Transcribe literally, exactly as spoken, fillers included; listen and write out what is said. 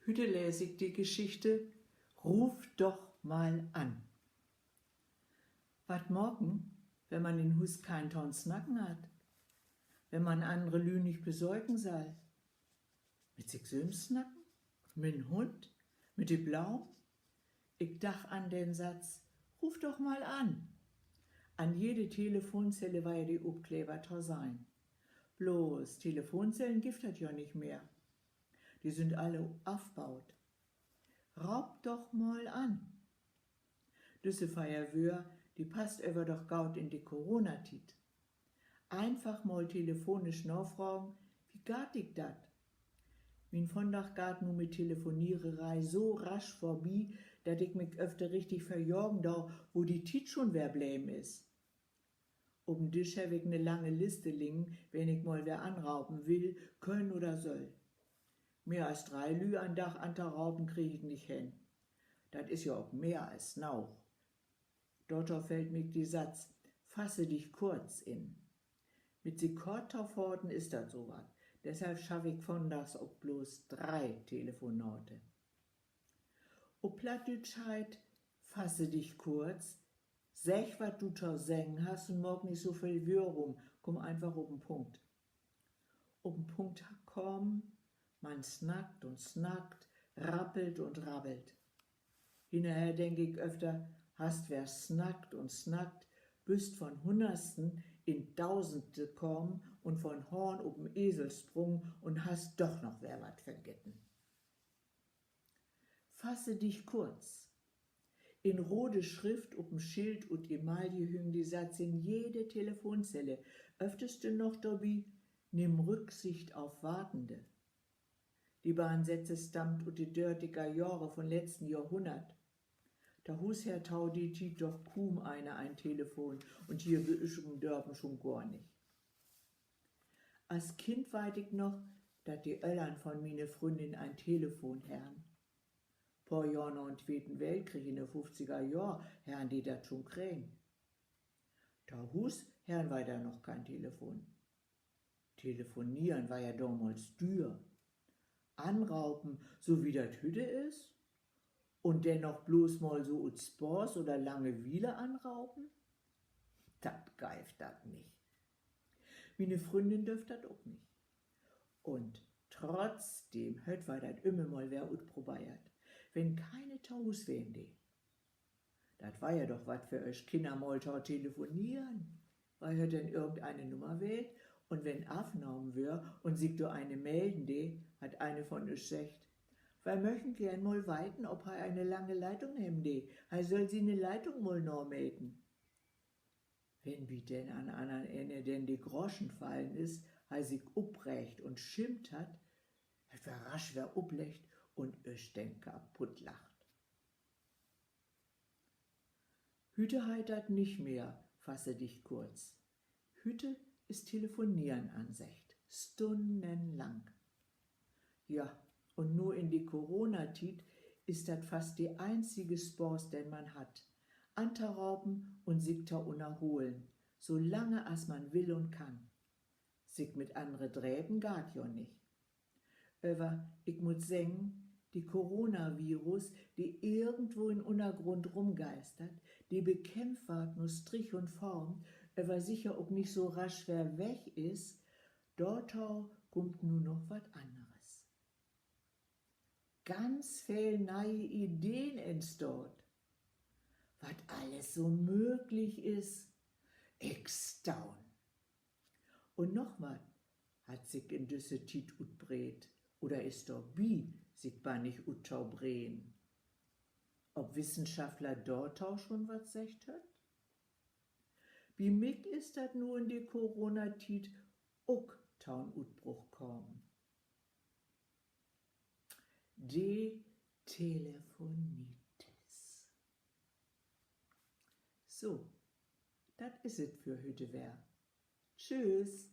Hüte lees ik de Geschichte Ruf doch mal an. Wat maken, wenn man in Huus kein to'n Snacken hett? Wenn man annere Lüü nich besöken sall? Mit sik sülvst snacken? Mit'n Hund? Mit de Blaum? Ik dach an den Satz: Ruf doch mal an. An jede Telefonzelle weer de Opklever to sehn. Bloots Telefonzellen gifft dat jo nich mehr. De sünd alle afbaut. Ruf doch mal an. Düsse veer Wöör, de passt över doch goot in de Coronatiet. Eenfach mal telefonisch nafragen: Wie geiht dik dat? Mien Vondag geiht nu mit Telefoniereree so rasch vörbi, dat ik mik öfter richtig verjagen do, wo de Tiet schon weer bleven is. Op'n Disch heff ik 'ne lange Liste liggen, wen ik mal weer anraupen will, kann oder söll. Mehr as dree Lüü an Dag antoraupen krieg ik nich hen. Dat is ja ok mehr as noog. Dorto fallt mik de Satz Fasse dich kurz in. Mit sik kort to faten is dat so wat. Deshalb schaff ik vondags ok bloots dree Telefonate. Op Plattdüütsch heet Fasse dich kurz: Segg, wat du to seggen hest, un maak nich so veel Wöör rum. Kumm eenfach op en Punkt. Op en Punkt kamen. Man snackt un snackt, rappelt un rappelt. Hinnerher denk ik öfter: Hest weer snackt un snackt, büst von Hunnertsten in Dausendste kamen un von Hahn op en Esel sprungen un hest doch noch weer wat vergeten. Fasse dich kurz. In rode Schrift op en Schild ut Emaille hüng de Satz in jede Telefonzelle, öfters denn noch dorbi: Nimm Rücksicht auf Wartende. De beiden Sätze stammt ut de dörtiger Johre von letzten Johrhunnert. To Huus harr to de Tiet doch kuum een en Telefon un hier bi üsch op'n Dörpen schon gor nich. As Kind weit ik noch, dat de Öllern von miene Fründin en Telefon harrn. Poor Johr na'n Tweten Weltkrieg in de föfftiger Johr harrn de dat schon kregen. To Huus harrn wi dor noch keen Telefon. Telefonieren weer ja domals düer. Anraupen, so wie dat hüte is? Un denn noch bloots mal so ut Spaaß oder Langewiele anraupen? Dat geev dat nich. Miene Fründin dörv dat ok nich. Un trotzdem hett wi dat ümmer mal weer utprobeert, wenn keine to Huus ween dee. Dat weer ja doch wat för üsch Kinner, mal to telefonieren. Wi hett denn irgendeine Nummer wählt, un wenn afnahmen wöör un sik dor eine melden dee, hett eine von üsch seggt: Wi möchten geern mal weiten, of he eine lange Leitung hebben dee. He söll siene Leitung mal nameten. Wenn bi den an annern Enne denn de Groschen fallen is, he sik upreegt un schimpt hett, hett wi rasch weer upleggt un üsch denn kaputt lacht. Hüte heet dat nich mehr Fasse dich kurz. Hüte is Telefonieren anseggt, stunnenlang. Ja, un nu in de Coronatiet is dat fast de einzige Spaaß, den man hett: antoraupen un sik to unnerholen, so lange as man will un kann. Sik mit annere drepen geiht jo nich. Över ik mutt seggen, de Coronavirus, de irgendwo in Unnergrund rumgeistert, de bekämpft warrt na Strich un Faden, över sicher ok nich so rasch weer weg is, dorto kummt nu noch wat anneres. Ganz veel ne'e Ideen entstaht. Wat alles so mööglich is. Ik staun. Un noch wat hett sik in düsse Tiet utbreedt oder is dorbi, sik bannig uttobreden. Of Wissenschaftler dorto schon wat seggt hett? Bi mik is dat nu in de Coronatiet ok to'n Utbruch kamen. De Telefonitis. So, dat is et för hüte weer. Tschüss.